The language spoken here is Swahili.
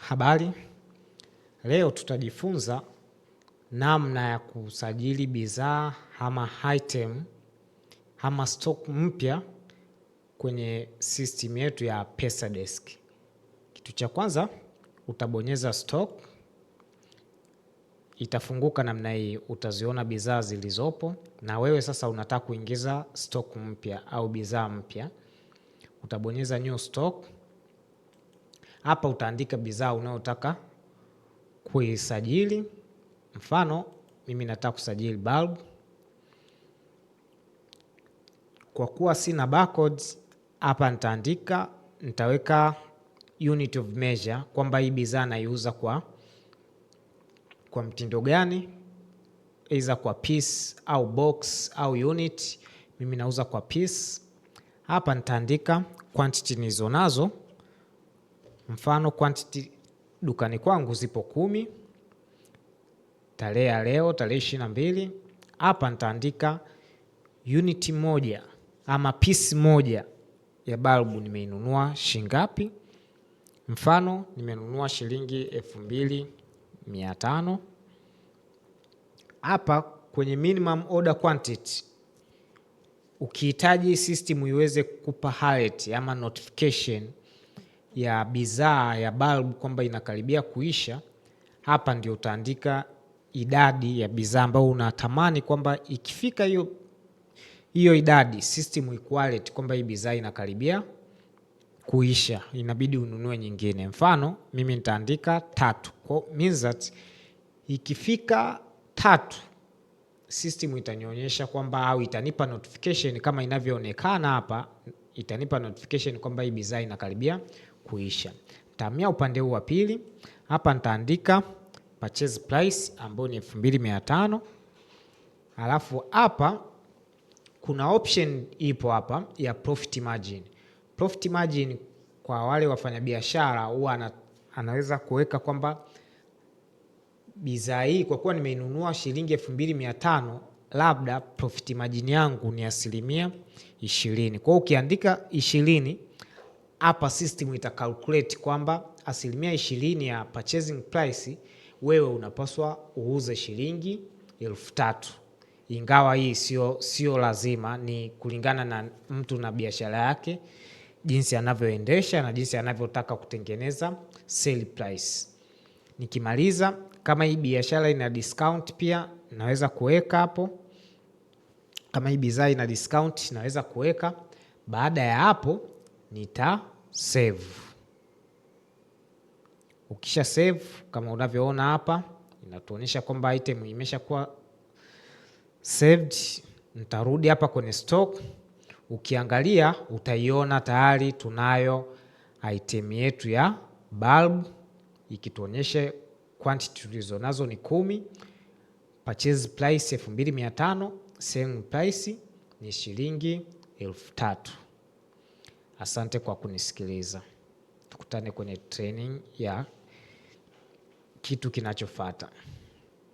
Habari, leo tutajifunza namna ya kusajili bidhaa ama item ama stock mpya kwenye system yetu ya PesaDesk. Kitu cha kwanza utabonyeza stock, itafunguka namna hii, utaziona bidhaa zilizopo, na wewe sasa unataka kuingiza stock mpya au bidhaa mpya, utabonyeza new stock. Hapa utaandika bidhaa unayotaka kuisajili. Mfano mimi nataka kusajili bulb. Kwa kuwa sina barcodes hapa, nitaandika, nitaweka unit of measure kwamba hii bidhaa naiuza kwa mtindo gani, either kwa piece au box au unit. Mimi nauza kwa piece. Hapa nitaandika quantity nilizo nazo. Mfano quantity dukani kwangu zipo 10. Tarehe ya leo tarehe 22. Hapa nitaandika unit moja ama piece moja ya balbu nimeinunua shingapi. Mfano nimenunua shilingi 2500. Hapa kwenye minimum order quantity, ukihitaji system iweze kukupa alert ama notification ya bidhaa ya bulb kwamba inakaribia kuisha, hapa ndio utaandika idadi ya bidhaa ambayo unatamani kwamba ikifika hiyo idadi system ikualert kwamba hii bidhaa inakaribia kuisha, inabidi ununue nyingine. Mfano mimi nitaandika 3. Kwa means that ikifika 3 system itanionyesha kwamba au itanipa notification kama inavyoonekana hapa, itanipa notification kwamba hii bidhaa inakaribia kuisha. Nitahamia upande huu wa pili. Hapa nitaandika purchase price ambayo ni 2500. Alafu hapa kuna option ipo hapa ya profit margin. Profit margin kwa wale wafanyabiashara huwa anaweza kuweka kwamba bidhaa hii kwa kuwa nimeinunua shilingi 2500, labda profit margin yangu ni 20%. Kwa hiyo ukiandika 20 hapa system ita calculate kwamba 20% ya purchasing price wewe unapaswa uuze shilingi 3000. Ingawa hii sio lazima, ni kulingana na mtu na biashara yake, jinsi anavyoendesha na jinsi anavyotaka kutengeneza sell price. Nikimaliza, kama hii biashara ina discount pia naweza kuweka hapo. Kama hii bidhaa ina discount naweza kuweka. Baada ya hapo nita save. Ukisha save kama unavyoona hapa inatuonyesha kwamba item imeshakuwa saved. Nitarudi hapa kwenye stock. Ukiangalia utaiona tayari tunayo item yetu ya bulb ikituonyesha quantity tulizo nazo ni 10, purchase price 2500, selling price ni shilingi 3000. Asante kwa kunisikiliza. Tukutane kwenye training ya kitu kinachofuata.